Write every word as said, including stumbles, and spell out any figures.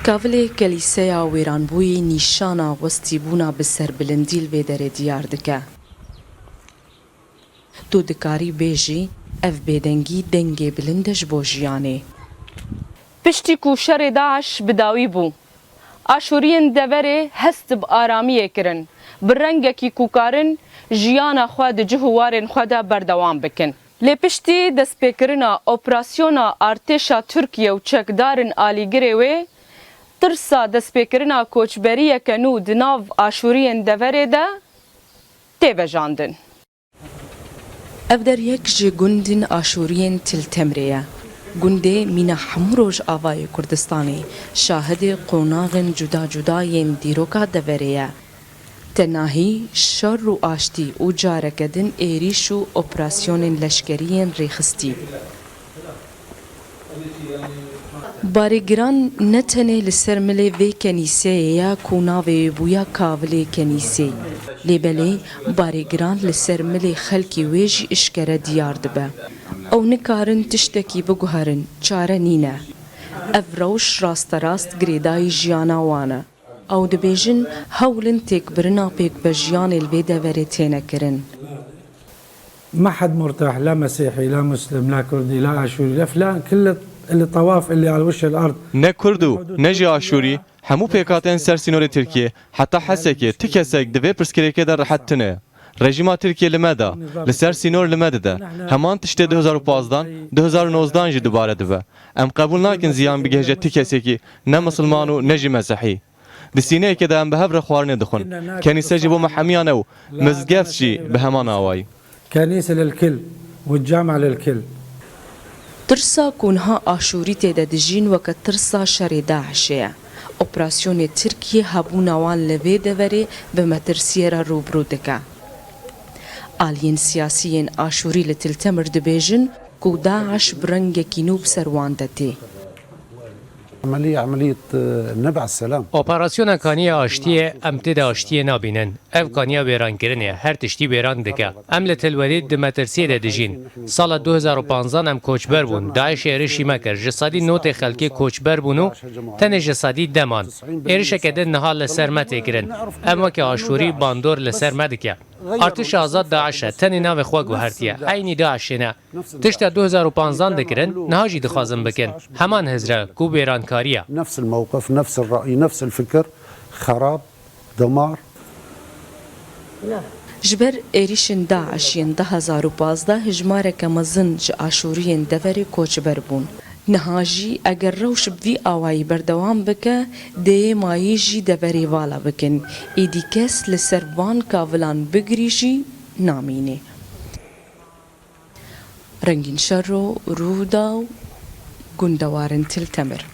Kavilê kelîseya wêranbûyî nîşana westîbûna bi serbilindî li vê derê diyar dike. Tu dikarî bêjî, ev bêdengî dengê bilind e ji bo jiyanê. Piştî ku şerê DAIŞ bi dawî bû, Aşûriyên deverê hest bi aramiyê kirin, bi rengekî ku karin jiyana xwe di cih û warên xwe de berdewam bikin. Lê piştî destpêkirina operasyona artêşa Tirkiye û çekdarên alîgirê wê, tirsa destpêkirina koçberiyeke nû di nav Aşûriyên deverê de tê vejandin. Ev der yek ji gundên Aşûriyên Til Temrê ye. Gundê mîna hemû Rojavayê Kurdistanê şahidê qonaxên cuda cuda yên dîroka deverê ye. Tenahî şer û aştî û careke din êrîş û operasyonên leşkerî yên rêxistî. Barê giran ne tenê li ser milê vê kenîseyê ye ku navê wê bûya Kavilê Kenîsê, lê belê barê giran li ser milê xelkê wê jî işkere diyar dibe. Ew nikarin tiştekî biguherin, çare nîne. Ev rewş rasterast girêdayî jiyana wan e. Ew dibêjin, hewl in têkbirina pêkvejiyanê li vê deverê têne kirin. ما حد مرتاح، لا مسيحي، لا مسلم، لا كردي، لا آشوري، لا فلان، كل اللي طواف اللي على وش الأرض. Ne Kurd û ne jî Aşûrî, hemû pêkhateyên ser sînorê Tirkiyê, heta Hesekê, ti kesek di vê pirsgirêkê de rehet tune. Rejîma Tirkiyê li me de, li ser sînor li me dide. Heman tiştê du hezar û pazdan, du hezar û nozdan jî dubare dibe. Em qebûl nakin ziyan bigihêje ti kesekî, ne misilman û ne jî mesihî. Di sîneyekê de em bi hev re xwarinê dixwin. Kenîse jî bo me hemiyan e û mizgeft jî bi heman awayî. كنيسة للكل والجامع للكل. Tirsa ku niha Aşûrî tê de dijîn weke tirsa şerê DAIŞê ye. Operasyonê Tirkiyê hebûna wan li vê deverê bi metirsiyê re rûbirû dike. Aliyên siyasî yên Aşûrî li Til Temir dibêjin ku DAIŞ bi rengekî nû bi ser wan de tê. عملية عملية نبع السلام. Operasyona Kaniya Aştiyê, em tê de aştiyê nabînin. Ev kaniya wêrankirinê ye, her tiştî wêran dike. Em li Tilwedî di metirsiyê de dijîn. Sala du hezar û panzdan em koçber bûn. DAIŞê êrişî me kir. Ji sedî notê xelkê koçber bûn û tenê ji sedî de man. Êrişeke din niha li ser me tê kirin. Em weke Aşûrî bandor li ser me dike. Artêşa azad DAIŞ e, tenê navê xwe guhertiye. Eynî DAIŞê ne. Tişta du hezar û panzdan dikirin, niha jî dixwazin bikin. Heman hizr e ku wêrankarî ye. نفس الموقف، نفس الرأي، نفس الفكر، خراب، دمار. Ji ber êrîşên DAIŞ yên du hezar û pazdeh hijmareke mezin ji Aşûriyên deverê koçber bûn. Niha jî eger rewş bi vî awayî berdewam bike, dê yê mayî jî deverê vala bikin. Êdî kes li ser van kavilan bigirî jî namîne. Rengîn Şero, Rûdaw, Gundewarin Til Temir.